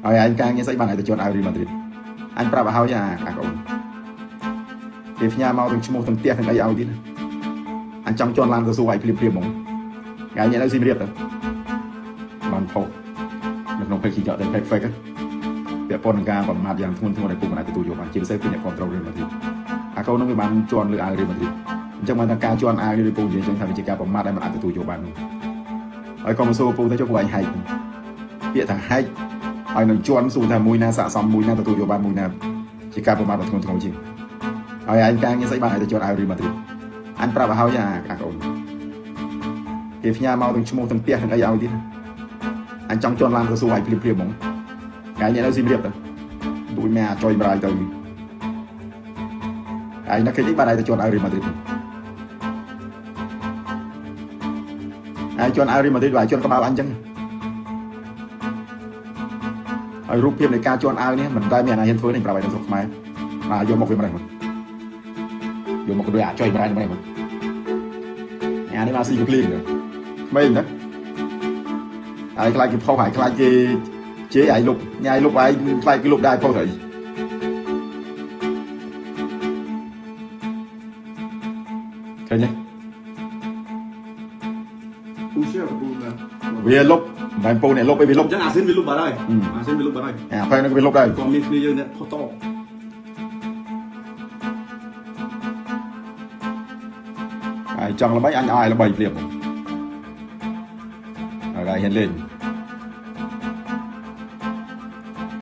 ហើយឯងការងារស្អីបានឯងទៅជាន់អាវរៀលម៉ាឌ្រីតអញប្រាប់ឲ្យហើយអាកូនគេផ្ញើមកទាំងឈ្មោះទាំងផ្ទះទាំងអីឲ្យទៀតអញចង់ជន់ឡានទៅសួរឲ្យភ្លាមភ្លាមហ្មងថ្ងៃនេះនៅសៀមរាបទៅបានផុសនៅក្នុង page ចောက်តែ page fake ពាក់ព័ន្ធនឹងការប្រមាថយ៉ាងធ្ងន់ធ្ងរដែលពុកមិនអាចទទួលយកបានជាពិសេសគឺអ្នកគ្រប់គ្រងរៀលម៉ាឌ្រីតអាកូននោះវាបានជន់លើអាវរៀលម៉ាឌ្រីតអញ្ចឹងបានថាការជន់អាវនេះពូនិយាយអញ្ចឹងថាវាជាការប្រមាថដែលមិនអាចទទួលយកបាននោះហើយកុំសួរពូទៅចុះពូអញហែកពាក្យថាហែកហើយនឹងជន់សួរថាមួយណាស័កសមមួយណាទទួលយកបានមួយណាជាការប្រមាថដ៏ធ្ងន់ធ្ងរជាងហើយឯងការងារស្អីបានឯងទៅជន់អាវរៀលម៉ាឌ្រីតអញប្រាប់ឲ្យហើយអាកូនគេផ្ញើមកទាំងឈ្មោះទាំងផ្ទះទាំងអីឲ្យទៀតអញចង់ជន់ឡានទៅសួរឲ្យភ្លាមភ្លាមហ្មងថ្ងៃនេះនៅសៀមរាបទៅដូចម៉ែអាចុយម្រាយទៅឯងនឹកឃើញបានឯងទៅជន់អាវរៀលម៉ាឌ្រីតឯងជន់អាវរៀលម៉ាឌ្រីតបាទជន់ក្បាលអញចឹងហើយរូបភាពនៃការជន់អាវនេះមិនដែលមានអាហ៊ានធ្វើនេះប្រាប់ឲ្យនៅស្រុកខ្មែរបាទយកមកវាម្ដេចមកយកមកដូចអាចុយម្រាយម្ដេចមកអានេះមកស៊ីកភ្លៀងក្មេងណាហើយខ្លាចគេផុសហើយខ្លាចគេជេរឯងលុបញ៉ាយលុបឯងខ្លាចគេលុបដែរផុសទៅឃើញទេ ពូ share ពូណា វាលុបមិនមែនពូអ្នកលុបឯងវាលុប អញ្ចឹងអាស៊ិនវាលុបបាត់ហើយអាស៊ិនវាលុបបាត់ហើយ អាផែនឹងវាលុបដែរ គាត់មានគ្នាយើងអ្នកផុសត ហើយចង់ល្បីអញឲ្យល្បីភ្លាមហើយហ៊ានលេង